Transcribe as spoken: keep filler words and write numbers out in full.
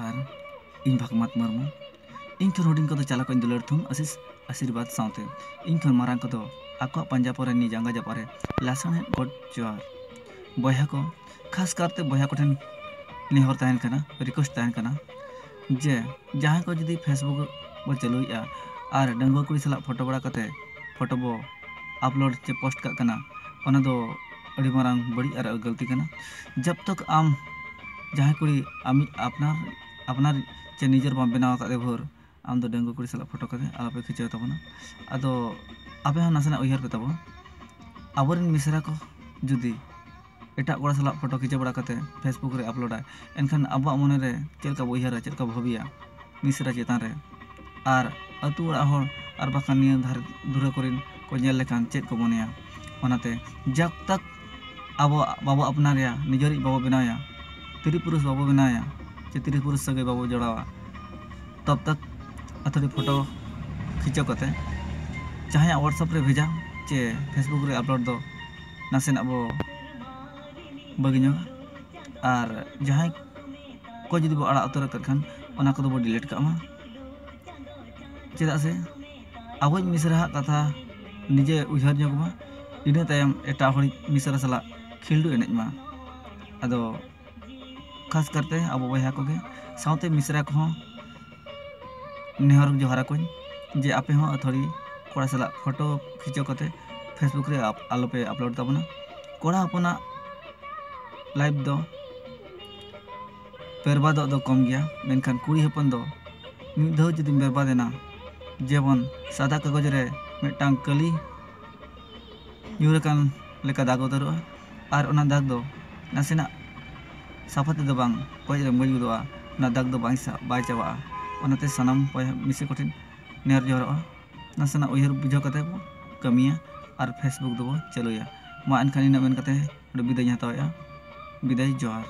ᱟᱨ ᱤᱧ ᱵᱷᱟᱜᱽᱢᱟᱛ ᱢᱩᱨᱢᱩ᱾ ᱤᱧ ᱠᱷᱚᱱ ᱦᱩᱰᱤᱧ ᱠᱚᱫᱚ ᱪᱟᱞᱟ ᱠᱚᱧ ᱫᱩᱞᱟᱹᱲ ᱛᱷᱩᱢ ᱟᱥᱤᱥ ᱟᱥᱤᱨᱵᱟᱫᱽ ᱥᱟᱶᱛᱮ ᱤᱧ ᱠᱷᱚᱱ ᱢᱟᱨᱟᱝ ᱠᱚᱫᱚ ᱟᱠᱚᱣᱟᱜ ᱯᱟᱸᱡᱟ ᱯᱚᱨᱮ ᱱᱤᱭᱟᱹ ᱡᱟᱸᱜᱟ ᱡᱟᱯᱟᱜ ᱨᱮ ᱞᱟᱥᱟᱲᱦᱮᱫ ᱜᱚᱰ ᱡᱚᱦᱟᱨ᱾ ᱵᱚᱭᱦᱟ ᱠᱚ, ᱠᱷᱟᱥ ᱠᱟᱨᱛᱮ ᱵᱚᱭᱦᱟ ᱠᱚᱴᱷᱮᱱ ᱱᱮᱦᱚᱨ ᱛᱟᱦᱮᱱ ᱠᱟᱱᱟ, ᱨᱤᱠᱩᱭᱮᱥᱴ ᱛᱟᱦᱮᱱ ᱠᱟᱱᱟ ᱡᱮ ᱡᱟᱦᱟᱸᱭ ᱠᱚ ᱡᱩᱫᱤ ᱯᱷᱮᱥᱵᱩᱠ ᱵᱚ ᱪᱟᱹᱞᱩᱭᱮᱫᱼᱟ ᱟᱨ ᱰᱟᱺᱜᱩᱣᱟᱹ ᱠᱩᱲᱤ ᱥᱟᱞᱟᱜ ᱯᱷᱳᱴᱳ ᱵᱟᱲᱟ ᱠᱟᱛᱮ ᱯᱷᱳᱴᱳ ᱵᱚ ᱟᱯᱞᱳᱰ ᱪᱮ ᱯᱳᱥᱴ ᱠᱟᱜ ᱠᱟᱱᱟ, ᱚᱱᱟ ᱫᱚ ᱟᱹᱰᱤ ᱢᱟᱨᱟᱝ ᱵᱟᱹᱲᱤᱡ ᱟᱨ ᱜᱟᱹᱞᱛᱤ ᱠᱟᱱᱟ᱾ ᱡᱟᱵ ᱛᱚᱠ ᱟᱢ ᱡᱟᱦᱟᱸᱭ ᱠᱩᱲᱤ ᱟᱢᱤᱡ ᱟᱯᱱᱟᱨ ᱟᱯᱱᱟᱨ ᱪᱮ ᱱᱤᱡᱮᱨ ᱵᱟᱢ ᱵᱮᱱᱟᱣ ᱟᱠᱟᱫ ᱮ ᱵᱷᱳᱨ, ᱟᱢ ᱫᱚ ᱰᱟᱺᱜᱩᱣᱟᱹ ᱠᱩᱲᱤ ᱥᱟᱞᱟᱜ ᱯᱷᱳᱴᱳ ᱠᱟᱛᱮ ᱟᱞᱚᱯᱮ ᱠᱷᱤᱪᱟᱹᱣ ᱛᱟᱵᱚᱱᱟ᱾ ᱟᱫᱚ ᱟᱯᱮ ᱦᱚᱸ ᱱᱟᱥᱮᱱᱟᱜ ᱩᱭᱦᱟᱹᱨ ᱯᱮ ᱛᱟᱵᱚᱱ, ᱟᱵᱚᱨᱮᱱ ᱢᱤᱥᱨᱟ ᱠᱚ ᱡᱩᱫᱤ ᱮᱴᱟᱜ ᱠᱚᱲᱟ ᱥᱟᱞᱟᱜ ᱯᱷᱳᱴᱳ ᱠᱷᱤᱪᱟᱹᱣ ᱵᱟᱲᱟ ᱠᱟᱛᱮ ᱯᱷᱮᱥᱵᱩᱠ ᱨᱮ ᱟᱯᱞᱳᱰᱟᱭ, ᱮᱱᱠᱷᱟᱱ ᱟᱵᱚᱣᱟᱜ ᱢᱚᱱᱮ ᱨᱮ ᱪᱮᱫ ᱞᱮᱠᱟ ᱵᱚ ᱩᱭᱦᱟᱹᱨᱟ, ᱪᱮᱫ ᱞᱮᱠᱟ ᱵᱚ ᱵᱷᱟᱹᱵᱤᱭᱟ ᱢᱤᱥᱨᱟ ᱪᱮᱛᱟᱱ ᱨᱮ? ᱟᱨ ᱟᱹᱛᱩ ᱚᱲᱟᱜ ᱦᱚᱲ ᱟᱨ ᱵᱟᱠᱷᱟᱱ ᱱᱤᱭᱟᱹ ᱫᱷᱟᱨᱮ ᱫᱷᱩᱨᱟᱹ ᱠᱚᱨᱮᱱ ᱠᱚ ᱧᱮᱞ ᱞᱮᱠᱷᱟᱱ ᱪᱮᱫ ᱠᱚ ᱢᱚᱱᱮᱭᱟ? ᱚᱱᱟᱛᱮ ᱡᱟᱵ ᱛᱟᱠ ᱟᱵᱚ ᱵᱟᱵᱚ ᱟᱯᱱᱟᱨᱮᱭᱟ, ᱱᱤᱡᱮᱨᱤᱡ ᱵᱟᱵᱚ ᱵᱮᱱᱟᱣᱮᱭᱟ, ᱛᱤᱨᱤ ᱯᱩᱨᱩᱥ ᱵᱟᱵᱚ ᱵᱮᱱᱟᱣᱮᱭᱟ, ᱪᱮ ᱛᱤᱨᱤ ᱯᱩᱨᱩᱥ ᱥᱟᱹᱜᱟᱹᱭ ᱵᱟᱵᱚ ᱡᱚᱲᱟᱣᱟ, ᱛᱚᱵ ᱛᱟᱠ ᱟᱹᱛᱷᱟᱹᱲᱤ ᱯᱷᱳᱴᱳ ᱠᱷᱤᱪᱟᱹᱣ ᱠᱟᱛᱮ ᱡᱟᱦᱟᱸᱭᱟᱜ WhatsApp ᱨᱮ ᱵᱷᱮᱡᱟ ᱪᱮ ᱯᱷᱮᱥᱵᱩᱠ ᱨᱮ ᱟᱯᱞᱳᱰ ᱫᱚ ᱱᱟᱥᱮᱱᱟᱜ ᱵᱚ ᱵᱟᱹᱜᱤ ᱧᱚᱜᱟ᱾ ᱟᱨ ᱡᱟᱦᱟᱸᱭ ᱠᱚ ᱡᱩᱫᱤ ᱵᱚ ᱟᱲᱟᱜ ᱩᱛᱟᱹᱨ ᱟᱠᱟᱫ ᱠᱷᱟᱱ, ᱚᱱᱟ ᱠᱚᱫᱚ ᱵᱚ ᱰᱤᱞᱤᱴ ᱠᱟᱜ ᱢᱟ᱾ ᱪᱮᱫᱟᱜ ᱥᱮ ᱟᱵᱚᱭᱤᱡ ᱢᱤᱥᱨᱟᱣᱟᱜ ᱠᱟᱛᱷᱟ ᱱᱤᱡᱮ ᱩᱭᱦᱟᱹᱨ ᱧᱚᱜᱽ ᱢᱟ, ᱤᱱᱟᱹ ᱛᱟᱭᱚᱢ ᱮᱴᱟᱜ ᱦᱚᱲᱤᱡ ᱢᱤᱥᱨᱟ ᱥᱟᱞᱟᱜ ᱠᱷᱤᱞᱰᱩ ᱮᱱᱮᱡ ᱢᱟ᱾ ᱟᱫᱚ ᱠᱷᱟᱥ ᱠᱟᱨᱛᱮ ᱟᱵᱚ ᱵᱚᱭᱦᱟ ᱠᱚᱜᱮ, ᱥᱟᱶᱛᱮ ᱢᱤᱥᱨᱟ ᱠᱚᱦᱚᱸ ᱱᱮᱦᱚᱨ ᱡᱚᱦᱟᱨ ᱟᱠᱚᱧ ᱡᱮ ᱟᱯᱮ ᱦᱚᱸ ᱟᱹᱛᱷᱟᱹᱲᱤ ᱠᱚᱲᱟ ᱥᱟᱞᱟᱜ ᱯᱷᱳᱴᱳ ᱠᱷᱤᱪᱟᱹᱣ ᱠᱟᱛᱮ ᱯᱷᱮᱥᱵᱩᱠ ᱨᱮ ᱟᱯ-, ᱟᱞᱚᱯᱮ ᱟᱯᱞᱳᱰ ᱛᱟᱵᱚᱱᱟ᱾ ᱠᱚᱲᱟ ᱦᱚᱯᱚᱱᱟᱜ ᱞᱟᱭᱤᱯᱷ ᱫᱚ ᱵᱮᱨᱵᱟᱫᱚᱜ ᱫᱚ ᱠᱚᱢ ᱜᱮᱭᱟ, ᱢᱮᱱᱠᱷᱟᱱ ᱠᱩᱲᱤ ᱦᱚᱯᱚᱱ ᱫᱚ ᱢᱤᱫ ᱫᱷᱟᱣ ᱡᱩᱫᱤᱢ ᱵᱮᱨᱵᱟᱫ ᱮᱱᱟ, ᱡᱮᱢᱚᱱ ᱥᱟᱫᱟ ᱠᱟᱜᱚᱡᱽ ᱨᱮ ᱢᱤᱫᱴᱟᱝ ᱠᱟᱹᱞᱤ ᱧᱩᱨ ᱟᱠᱟᱱ ᱞᱮᱠᱟ ᱫᱟᱜᱽ ᱩᱛᱟᱹᱨᱚᱜᱼᱟ᱾ ᱟᱨ ᱚᱱᱟ ᱫᱟᱜᱽ ᱫᱚ ᱱᱟᱥᱮᱱᱟᱜ ᱥᱟᱯᱷᱟ ᱛᱮᱫᱚ ᱵᱟᱝ, ᱠᱚᱭᱚᱜ ᱨᱮᱢ ᱜᱚᱡ ᱜᱚᱫᱚᱜᱼᱟ᱾ ᱚᱱᱟ ᱫᱟᱜᱽ ᱫᱚ ᱵᱟᱭ ᱥᱟ-, ᱵᱟᱭ ᱪᱟᱵᱟᱜᱼᱟ᱾ ᱚᱱᱟᱛᱮ ᱥᱟᱱᱟᱢ ᱵᱚᱭᱦᱟ ᱢᱤᱥᱤ ᱠᱚᱴᱷᱮᱱ ᱱᱮᱦᱚᱨ ᱡᱚᱦᱟᱨᱚᱜᱼᱟ, ᱱᱟᱥᱮᱱᱟᱜ ᱩᱭᱦᱟᱹᱨ ᱵᱩᱡᱷᱟᱹᱣ ᱠᱟᱛᱮ ᱵᱚ ᱠᱟᱹᱢᱤᱭᱟ ᱟᱨ ᱯᱷᱮᱥᱵᱩᱠ ᱫᱚᱵᱚ ᱪᱟᱹᱞᱩᱭᱟ᱾ ᱢᱟ ᱮᱱᱠᱷᱟᱱ ᱤᱱᱟᱹᱜ ᱢᱮᱱ ᱠᱟᱛᱮ ᱱᱚᱰᱮ ᱵᱤᱫᱟᱹᱭ ᱤᱧ ᱦᱟᱛᱟᱣᱮᱫᱼᱟ᱾ ᱵᱤᱫᱟᱹᱭ, ᱡᱚᱦᱟᱨ᱾